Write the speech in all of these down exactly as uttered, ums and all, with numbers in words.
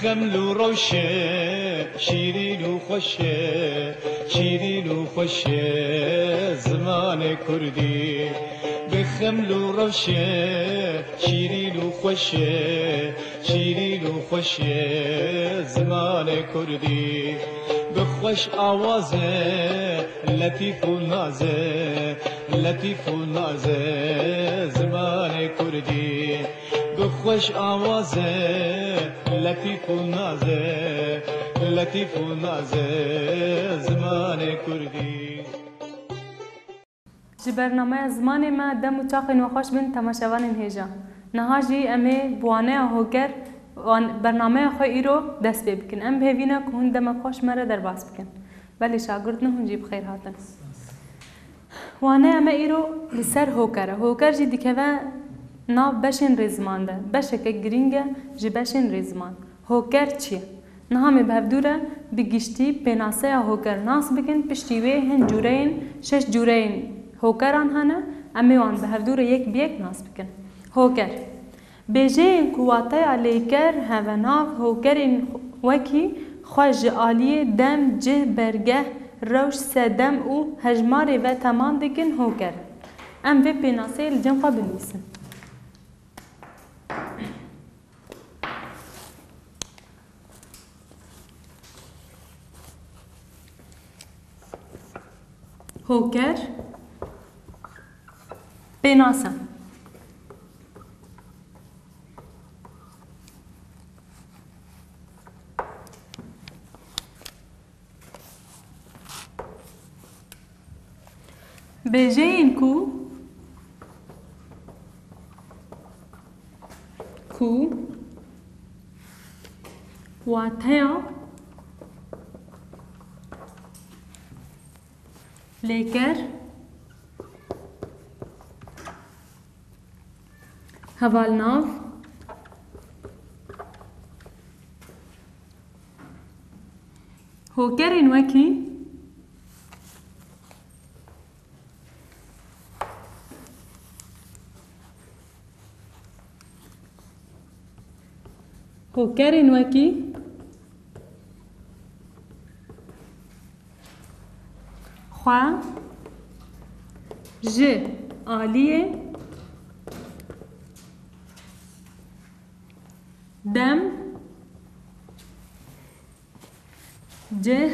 Xeml û rewşe, şîrîn û xweşe, şîrîn û xweşe zimanê kurdî. Bi xeml û rewşe, şîrîn û xweşe, şîrîn û xweşe zimanê kurdî. Bi xweş awaze, letîf û naze, letîf û naze zimanê kurdî. Bi xweş awaze, letîf û naze, letîf û naze zimanê kurdî. Ji bernameya Zimanê Me dem û çaxên we xweş bin temaşevanên hêja. Niha jî em ê bi waneya Hoker wan-, bernameya xwe îro dest pê bikin. Em bi hêvî ne ku hûn demek xweş me re derbas bikin. Belê şagird ne, hûn jî bi xêr hatin. Waneya me îro li ser Hoker e. Hoker jî dikeve nav beşên rêziman de. Beşeke girîng e ji beşên rêziman. Hoker çi ye? Niha em ê bi hevdû re bi giştî pênaseya Hoker nas bikin, piştî wê hin cûreyên, şeş cûreyên Hokeran hene, em ê wan bi hevdû re yek bi yek nas bikin. Hoker. Bêjeyên ku wateya lêker, hevenav, hokerên wekî xwe ji aliyê dem, cih, bergeh, rewş, sedem û hejmarê ve temam dikin hoker. Em vê pênaseyê li cem xwe binivîsin. Hoker, pênase. Bêjeyên ku, ku wateya lêker, hevalnav, hokerên wekî, hokerên wekî xwe ji aliyê dem, cih,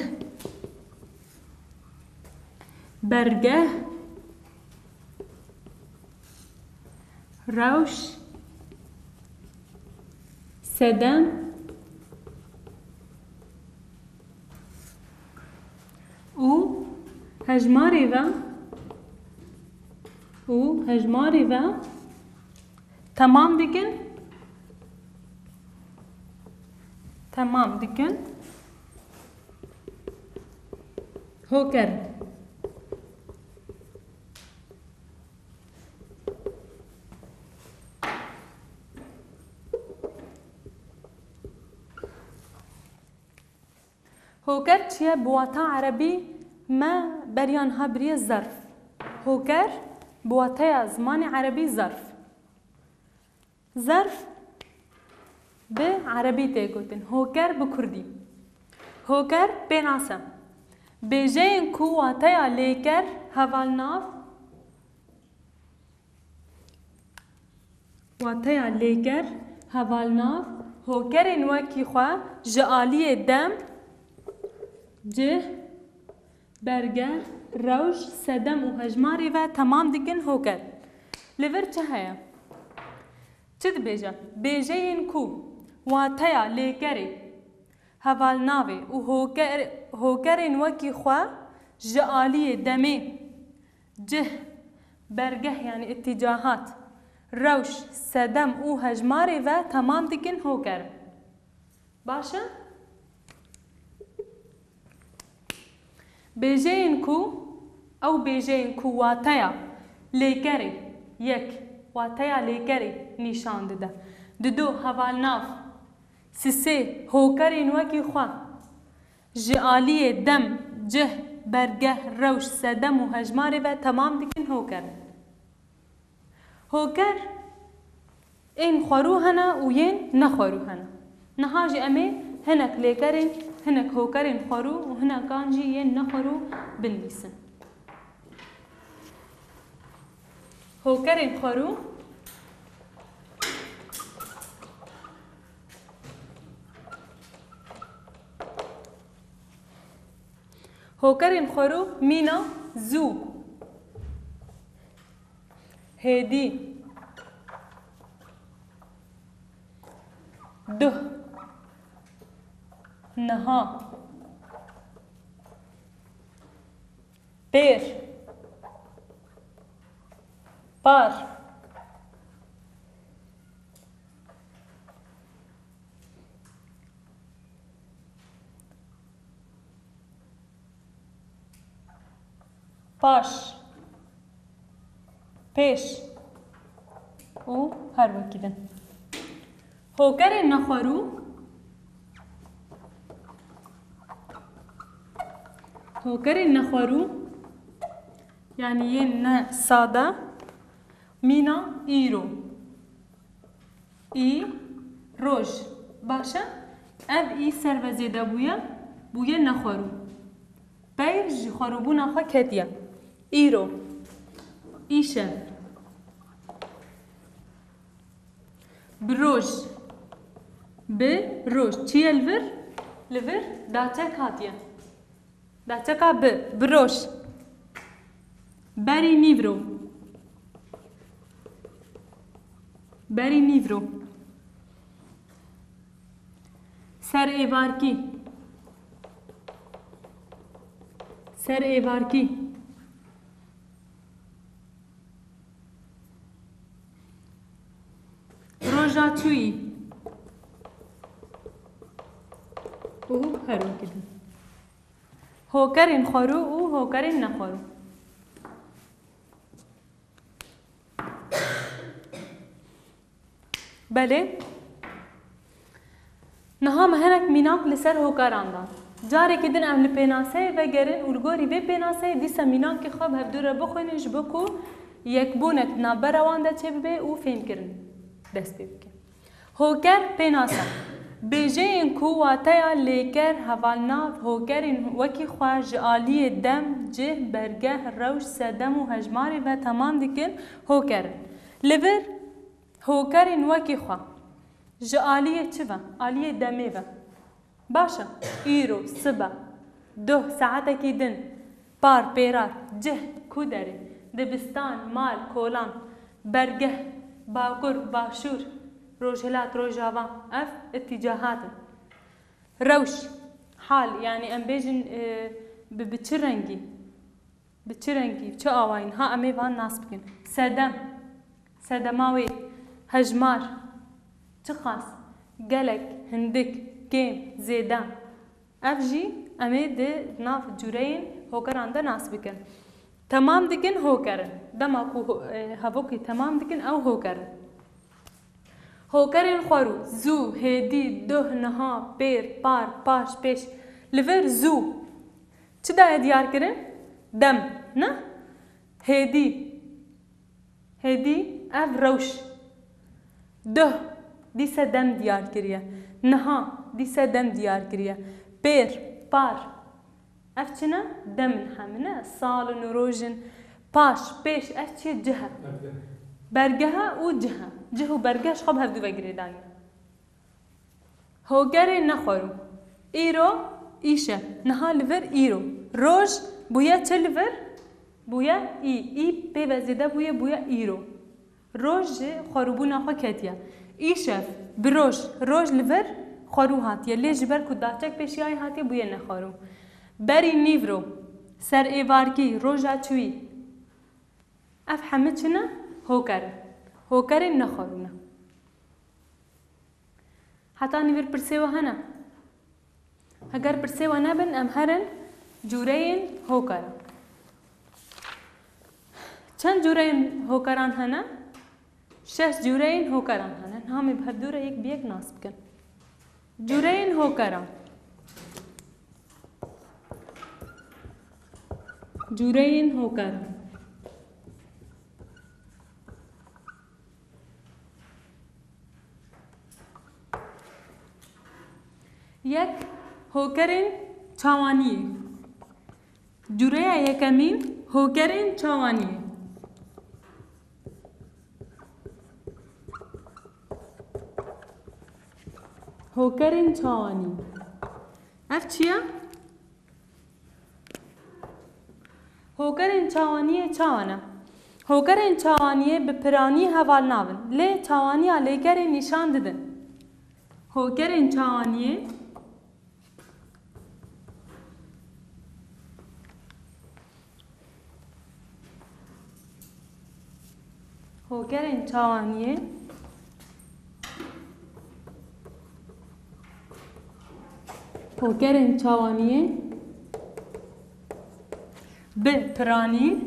bergeh, rewş, sedem û hejmarê ve, û hejmarê ve temam dikin, temam dikin hoker. Hoker çi ye? Bi wata erebî me beriya niha biriye zerf. Hoker bi wateya zimanê erebî zerf. Zerf bi erebî tê gotin. Hoker bi kurdî. Hoker pênase. Bêjeyên ku wateya lêker, hevalnav, wateya lêker, hevalnav, hokerên wekî xwe ji aliyê dem, cih, bergeh, rewş, sedem û hejmarê ve temam dikin hoker. Li vir çi heye? Çi dibêje? Bêjeyên ku wateya lêkerê, hevalnavê û hoker-, hokerên wekî xwe ji aliyê demê, cih, bergeh, yanî îtîcahat, rewş, sedem û hejmarê ve temam dikin hoker. Baş e? Bêjeyên ku, ew bêjeyên ku wateya lêkerê, yek, wateya lêkerê nîşan dide. Didu, hevalnav. Sisê, hokerên wekî xwe ji aliyê dem, cih, bergeh, rewş, sedem û hejmarê ve temam dikin hoker. Hoker ên xwerû hene û yên nexwerû hene. Niha jî em ê hinek lêkerên, hinek hokerên xwerû û hinekan jî yên nexwerû binivîsin. Hokerên xwerû. Hokerên xwerû mîna zû, hêdî, duh, niha, pêr, par, paş, pêş û her wekî din. Hokerên nexwerû, hokerên nexwerû, yanî yên ne sade, mîna îro. Î, roj. Baş e. Ev î ser ve zêde bûye, bûye nexwerû. Peyv ji xwerûbûna xwe ketiye. Îro. Îşev. Bi roj. Bi roj. Çi ye li vir? Li vir daçek hatiye. Daçeka bi, bi roj. Berî nîvro. Berî nîvro. Ser êvarkî. Ser êvarkî. Roja çûyî. Û her wekî din. Hokerên xwerû û hokerên nexwerû. Belê. Niha me hinek mînak li ser hokaran dan. Carekî din em li pênaseyê vegerin û li gorî vê pênaseyê dîsa mînakê xwe bi hevdû re bixwînin ji bo ku yekbûnek di navbera wan de çêbibe û fêmkirin dest pê bike. Hoker pênase. Bêjeyên ku wateya lêker, hevalnav, hokerên wekî xwe ji aliyê dem, cih, bergeh, rewş, sedem û hejmarê ve temam dikin, hoker in. Li vir hokerên wekî xwe ji aliyê çi ve? Aliyê demê ve. Baş e. Îro, sibe, doh, saetekî din, par, pêrar, cih, ku derê, dibistan, mal, kolan, bergeh, bakur, başûr, rojhilat, rojava, ev îtîcahat in. Rewş, hal, yanî em bêjin, e, bi, bi çi rengî? Bi çi rengî, çi awayî? Niha em ê van nas bikin. Sedem, sedema wê, hejmar, çiqas, gelek, hindik, kêm, zêde. Ev jî em ê di nav cûreyên hokeran de nas bikin. Temam dikin, hoker in. Dema ku ho-, e, hevokê temam dikin, ew hoker in. Hokerên xwerû, zû, hêdî, duh, niha, pêr, par, paş, pêş. Li vir zû. Çi daye diyar kirin? Dem, ne? Hêdî. Hêdî, ev rewş. Duh, dîse dem diyar kiriye. Niha, dîse dem diyar kiriye. Pêr, par. Ev çi ne? Dem in hemine. Sal in û roj in. Paş, pêş, ev çi ye? Cih e. Bergeh. Bergeh e û cih e. Cih û bergeh ji xwe bi hevdû ve girêdayî ne. Hogerê nexwerû. Îro, îşev. Niha li vir îro. Roj bûye çi li vir? Bûye î. Î pê ve zêde bûye, bûye îro. Roj ji xwerûbûna xwe ketiye. Îşev, bi roj, roj li vir xwerû hatiye. Lê ji ber ku daçek pêşiyayê hatiye, bûye nexwerû. Berî nîvro, ser êvarkî, roja çûyî. Ev hemî çi ne? Hoker in. Hokerên nexwerû ne. Heta nîvir pirsê we hene? Heger pirsê we nebin, em herin cûreyên hokeran. Çend cûreyên hokeran hene? Şeş cûreyên hokeran hene. Niha em ê bi hevdû re yek bi yek nas bikin. Cûreyên hokeran. Cûreyên hokeran. Yek, hokerên çawaniyê. Cûreya yekemîn, hokerên çawaniyê. Hokerên çawanî. Ev çi ye? Hokerên çawaniyê çawa ne? Hokerên çawaniyê bi piranî heval nabin, lê çawaniya lêkerê nîşan didin. Hokerên çawaniyê Hokerên çawaniyê. Hokerên çawaniyê bi piranî,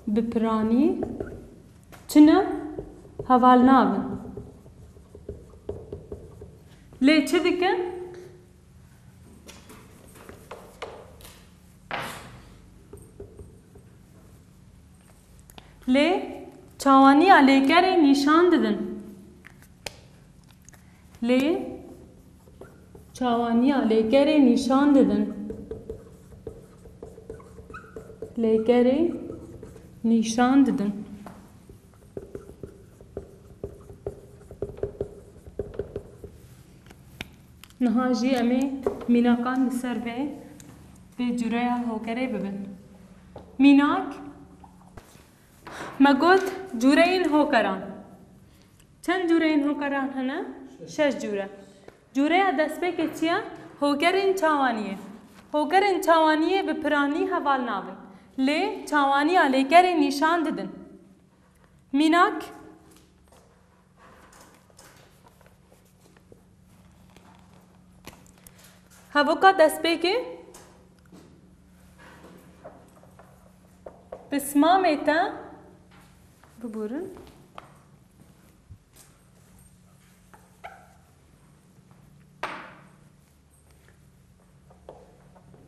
bi piranî çi ne? Heval nabin. Lê çi dikin? Lê çawaniya lêkerê nîşan didin. Lê çawaniya lêkerê nîşan didin. Lêkerê nîşan didin. Niha jî em ê mînakan li ser vê, vê cûreya hokerê bibin. Mînak, me got cûreyên hokeran. Çend cûreyên hokeran hene? Şeş cûre. Cûreya destpêkê çi ye? Hokerên çawaniyê. Hokerên çawaniyê bi piranî heval nabin. Lê çawaniya lêkerê nîşan didin. Mînak, hevoka destpêkê, pismamê te, biborin.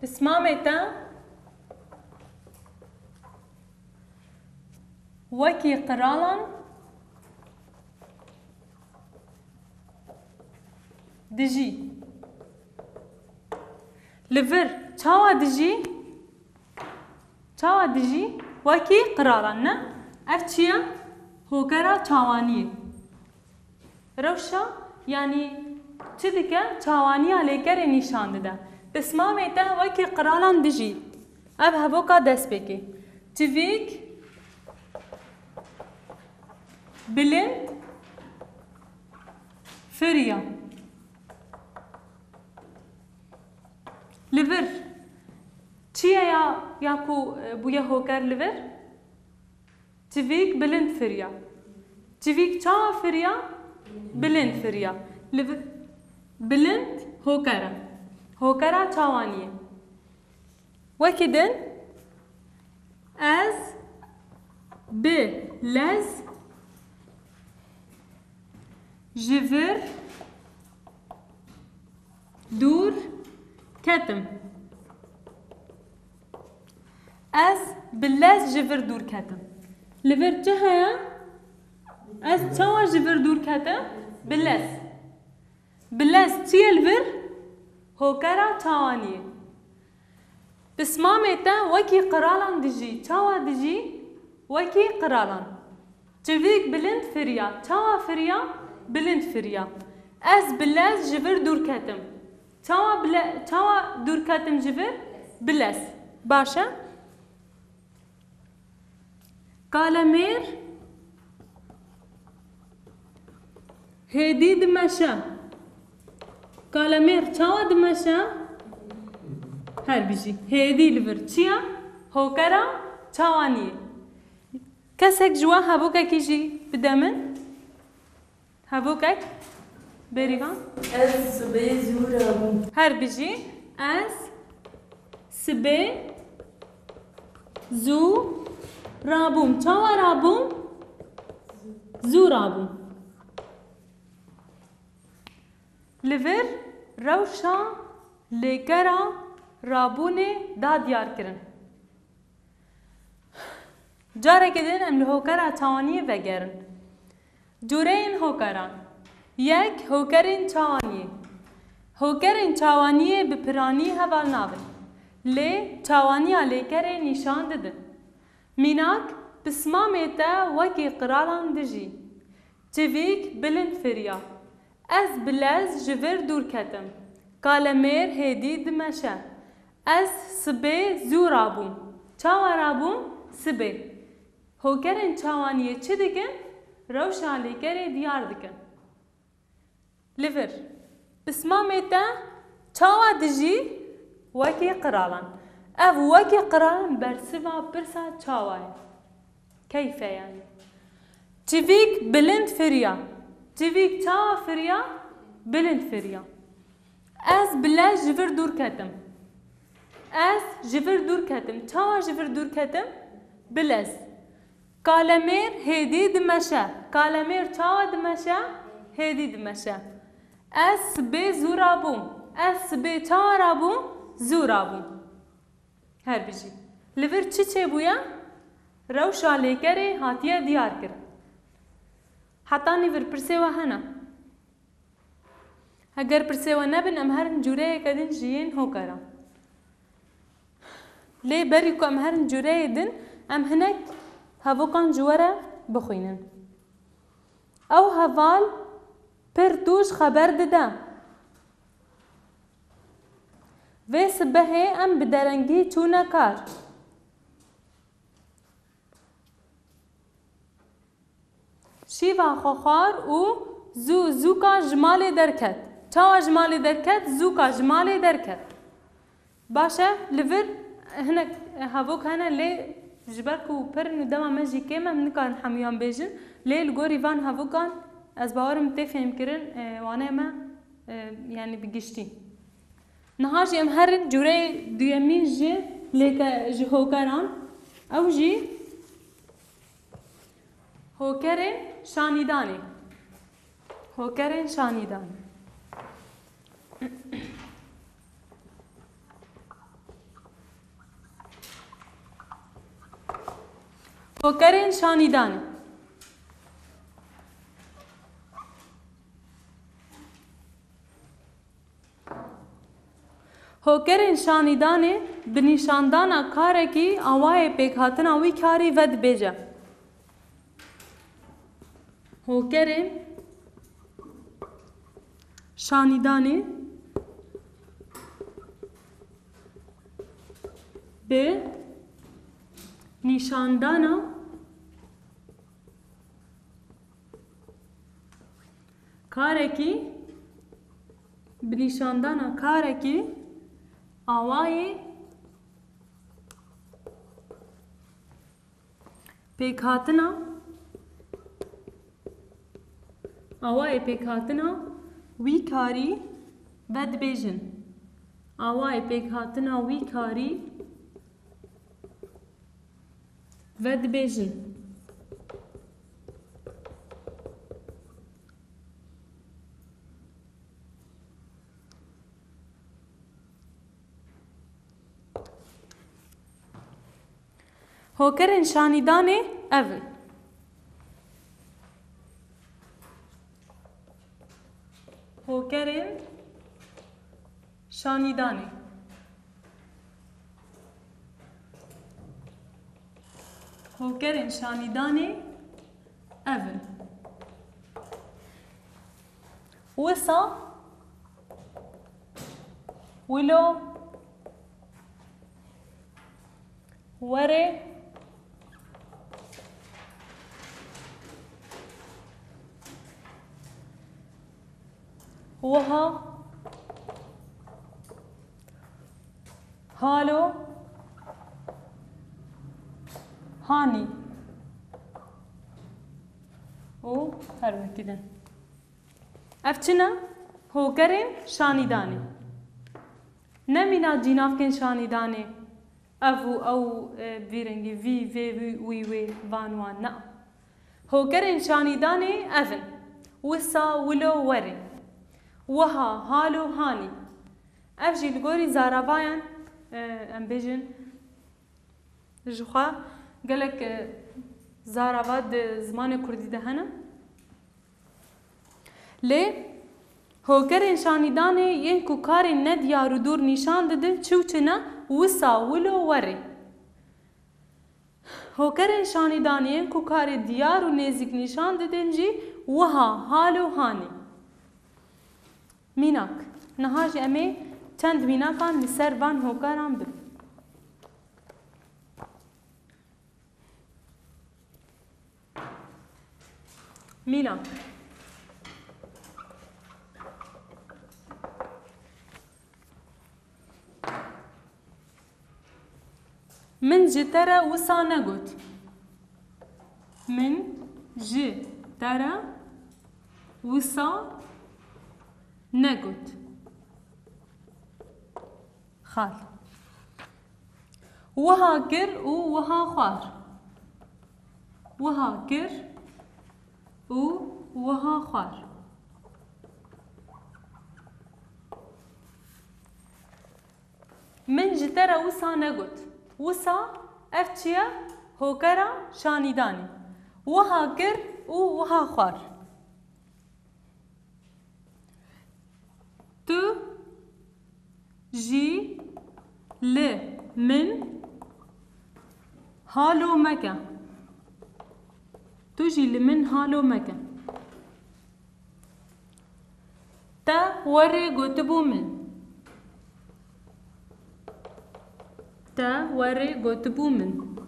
Pismamê te wekî qiralan dijî. Li vir çawa dijî? Çawa dijî? Wekî qiralan, ne? Ev çi ye? Hokera çawaniyê. Rewşa, yanî çi dike? Çawaniya lêkerê nîşan dide. Pismamê te wekî qiralan dijî. Ev hevoka destpêkê. Çivîk bilind firiya. Li vir çi ye ya, ya ku, e, bûye hoker li vir? Çivîk bilind firiya. Çivîk çawa firiya? Bilind firiya. Li vi-, bilind hoker e. Hokera çawaniyê. Wekî din, ez bi lez ji vir dûr ketim. Ez bi lez ji vir dûr ketim. Li vir çi heye? Ez çawa ji vir dûr ketim? Bi lez. Bi lez çi ye li vir? Hokera çawaniyê. Pismamê te wekî qiralan dijî. Çawa dijî? Wekî qiralan. Çivîk bilind firiya. Çawa firiya? Bilind firiya. Ez bi lez ji vir dûr ketim. Çawa bi le-, çawa dûr ketim ji vir? Bi lez. Baş e. Kalemêr hêdî dimeşe. Kalemêr çawa dimeşe? Her bijî. Hêdî li vir çi ye? Hokera çawaniyê. Kesek ji we hevokekî jî bide min. Hevokek, Bêrîvan. Ez sibê zû rabûm. Her bijî, ez sibê zû rabûm. Çawa rabûm? Zû rabûm. Li vir rewşa lêkera rabûnê da diyar kirin. Careke din em li hokera çawaniyê vegerin. Cûreyên hokeran. Yek, hokerên çawaniyê. Hokerên çawaniyê bi piranî heval nabin. Lê çawaniya lêkerê nîşan didin. Mînak, pismamê te wekî qiralan dijî. Çivîk bilind firiya. Ez bi lez ji vir dûr ketim. Kalemêr hêdî dimeşe. Ez sibê zû rabûm. Çawa rabûm? Sibê. Hokerên çawaniyê çi dikin? Rewşa lêkerê diyar dikin. Li vir, pismamê te çawa dijî? Wekî qiralan. Ev wekî qiralan bersiva pirsa çawa ye? Keyfe yani. Çivîk bilind firiya. Çivîk çawa firiya? Bilind firiya. Ez bi lez ji vir dûr ketim. Ez ji vir dûr ketim. Çawa ji vir dûr ketim? Bi lez. Kalemêr hêdî dimeşe. Kalemêr çawa dimeşe? Hêdî dimeşe. Ez sibê zû rabûm. Ez sibê çawa rabûm? Zû rabûm. Her bijî. Li vir çi çêbûye? Rewşa lêkerê hatiye diyar kirin. Heta nîvir pirsê we hene? Heger pirsê we nebin, em herin cûreyeke din ji yên hokeran. Lê berî ku em herin cûreyê din, em hinek hevokan ji we re bixwînin. Ew heval pir tûj xeber dide. Vê sibehê em bi derengî çûne kar. Şîva xwe xwar û zû zûka ji malê derket. Çawa ji malê derket? Zûka ji malê derket. Baş e, li vir hinek hevok hene, lê ji ber ku pir in û dema me jî kêm e, em nikarin hemûyan bêjin. Lê li gorî van hevokan ez bawerim tê fêhmkirin, e, wane me, e, yani bi giştî. Niha jî em herin cûreyê duyemîn ji lêke-, ji hokeran, ew jî hokerên şanîdanê. Hokerên şanîdanê. Hokerên şanîdanê. Hokerên şanîdanê bi nîşandana karekî awayê pêkhatina wî karî vedibêje. Hokerên şanîdanê bi nîşandana karekî, bi nîşandana karekî awayê pêkhatina, awayê pêkhatina wî karî vedibêjin. Awayê pêkhatina wî karî vedibêjin. Hokerên şanîdanê ev in. Hokerên şanîdanê. Hokerên şanîdanê ev in. Wisa, wilo, were, wiha, halo, hanî û her wekî din. Ev çi ne? Hokerên şanîdanê. Ne mîna cînavkên şanîdanê. Ev û ew, e, vî rengî, vî, vê, wî, wî, wê, van, wan, na. Hokerên şanîdanê ev in. Wisa, wilo, werê. Wiha, halo, hanî. Ev jî li gorî zaravayan, e, em bêjin, jixwe gelek, e, zarava di zimanê kurdî de hene. Lê hokerên şanîdanê yên ku karên nediyar û dûr nîşan didin çi û çi ne, wisa, wilo, werê. Hokerên şanîdanê yên ku karê diyar û nêzîk nîşan didin jî wiha, halo, hanî. Mînak, niha jî em ê çend mînakan li ser van hokeran bibin. Mînak. Min ji te re wisa negot. Min ji te re wisa negot. Xal. Wiha kir û wiha xwar. Wiha kir û wiha xwar. Min ji te re wisa negot. Wisa, ev çi ye? Hokera şanîdanê. Wiha kir û wiha xwar. Tu jî li min halo meke. Tu jî li min halo meke. Te werê gotibû min. Te werê gotibû min.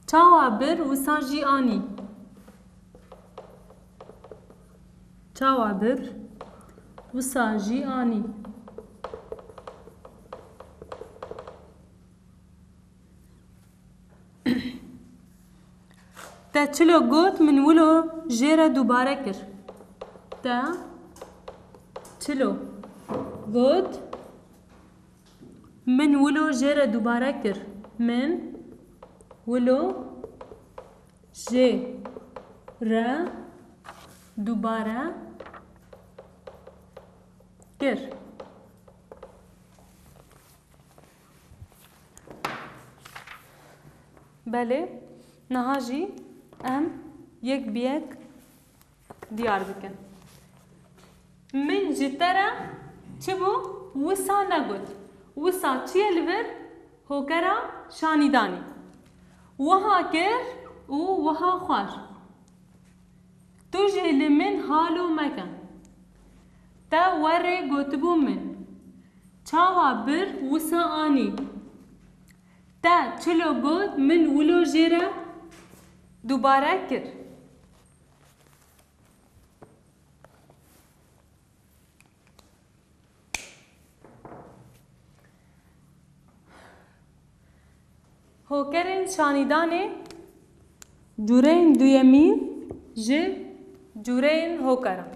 Çawa bir wisa jî anî. Çawa bir wisa jî anî. Te çilo got, min wilo jê re dubare kir. Te çilo got, min wilo jê re dubare kir. Min wilo jê re dubare kir. Belê, niha jî em yek bi yek diyar bikin. Min ji te re çi bû? Wisa negot. Wisa çi ye li vir? Hokera şanîdanê. Wiha kir û wiha xwar. Tu jî li min halo meke. Te werê gotibû min. Çawa bir wisa anî. Te çilo got, min wilo jê re dubare kir. Hokerên şanîdanê, cûreyên duyemîn ji cûreyên hokeran.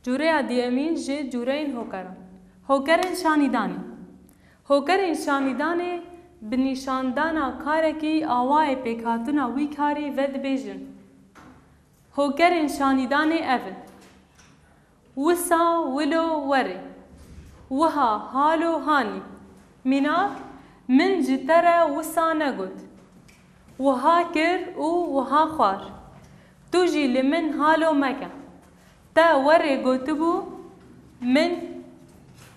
Cûreya duyemîn ji cûreyên hokeran. Hokerên şanîdanê. Hokerên şanîdanê bi nîşandana karekî awayê pêkhatina wî karî vedibêjin. Hokerên şanîdanê ev in. Wisa, wilo, werê. Wiha, halo, hanî. Mînak, min ji te re wisa negot. Wiha kir û wiha xwar. Tu jî li min halo meke. Te werê gotibû min,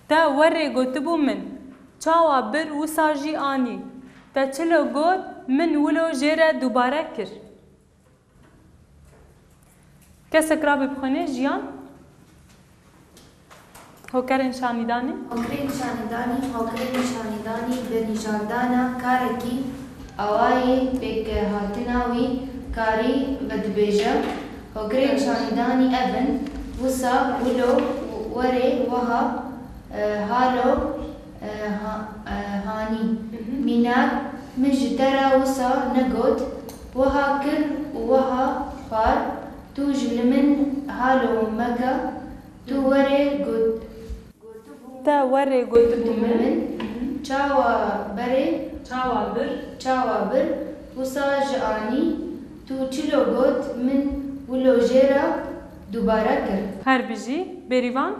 te werê gotibû min. Çawa bir wisa jî anî. Te çilo got, min wilo jê re dubare kir. Kesek rabe bixwîne, Jiyan. Hokerên şanîdanê. Hokerên şanîdanî, hokerên şanîdanî bi nîşandana karekî awayê pêkhatina wî karî vedibêje. Hokerên şanîdanî ev in: wisa, wilo, werê, wiha, e, halo, e, ha-, e, hanî. Mînak, min ji te re wisa negot, wiha kir û wiha xwar, tu jî li min halo meke, tu werê got. Te werê gotibû min. Çawa berê? Çawa bir? Çawa bir? Wisa jî anî, tu çilo got, min wilo jê re dubare kir. Her bijî, Bêrîvan.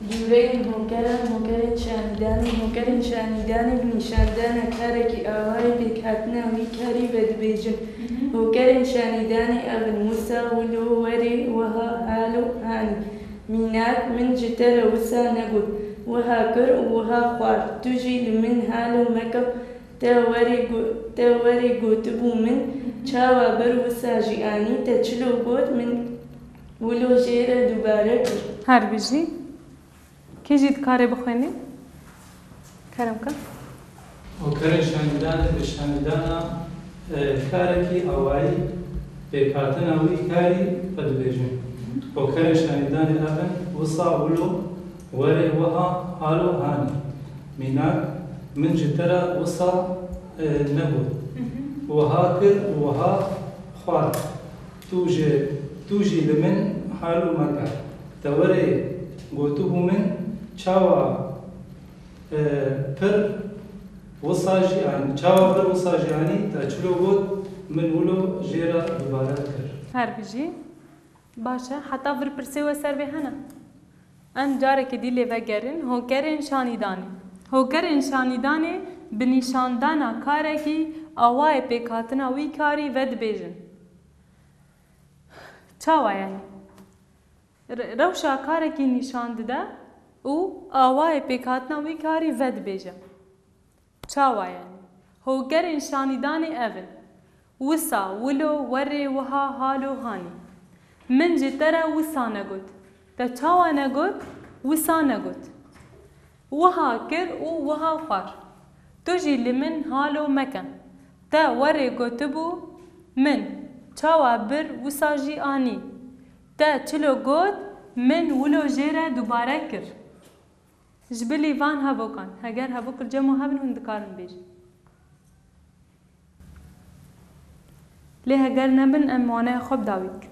Dûreyên hokeran, hokerên şanîdanê, hokerên şanîdanê bi nîşandana karekî awayê pêkhatina wî karî vedibêjin. Hokerên şanîdanê ev in: wisa, wilo, werê, wiha, halo, hanî. Mînak, min ji te re wisa negot, wiha kir û wiha xwar. Tu jî li min halo meke, te werê go-, te werê gotibû min, çawa bir wisa jî anî, te çilo got, min wilo jê re dubare kir. Her bijî. Kê jî dikare bixwêne? Kerem ke. Hokerên şanîdanê bi şanîdana, e, karekî awayî pêkhatina wî karî vedibêjin. Hokerên şanîdanê ev in: wisa, wilo, werê, wiha, halo, hanî. Mînak, min ji te re wisa, e, negot. Wiha kir û wiha xwar. Tu jî, tu jî li min halo meke. Te werê gotibû min, çawa, e, pir wisa jî anî, çawa pir wisa jî anî, te çilo got, min wilo jê re dubare kir. Her bijî. Baş e, heta vir pirsê we ser vê hene? Em carekê dî lê vegerin, hokerên şanîdanê. Hokerên şanîdanê bi nîşandana karekî awayê pêkhatina wî karî vedibêjin. Çawa yani? Re-, rewşa karekî nîşan dide û awayê pêkhatina wî karî vedibêje. Çawa yani? Hokerên şanîdanê ev in: wisa, wilo, werê, wiha, halo, hanî. Min ji te re wisa negot. Te çawa negot? Wisa negot. Wiha kir û wiha xwar. Tu jî li min halo meke. Te werê gotibû min, çawa bir wisa jî anî. Te çilo got, min wilo jê re dubare kir. Ji bilî van hevokan, heger hevok li cem we hebin, hûn dikarin bêjin. Lê heger nebin, em waneya xwe bi dawî dikin.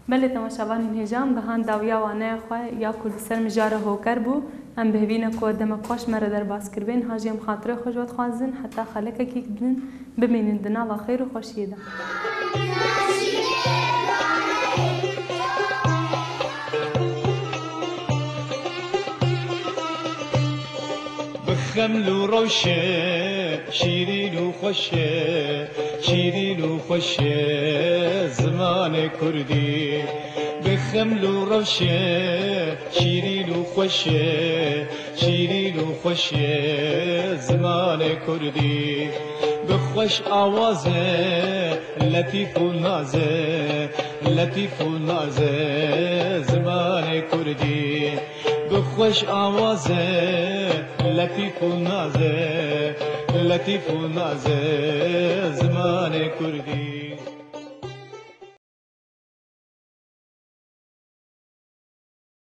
Belê temaşevanên hêja, em gihand dawiya waneya xwe ya ku li ser mijara hoker bû. Em bi hêvî ne ku demek xweş me re derbas kiribê. Niha jî em xatirê xwe ji we dixwazin, heta xelekekî din bimînin di nava xêr û xweşiyê de. Bi xeml û rewşe, şîrîn û xweş e, şîrîn û xweş e zimanê kurdî. Bi xeml û rewşe, şîrîn û xweş e, şîrîn û xweş e zimanê kurdî. Bi xweş awaze, letîf û naze, letîf û naze zimanê kurdî. Bi xweş awaze, letîf û naze, letîf û naze zimanê kurdî.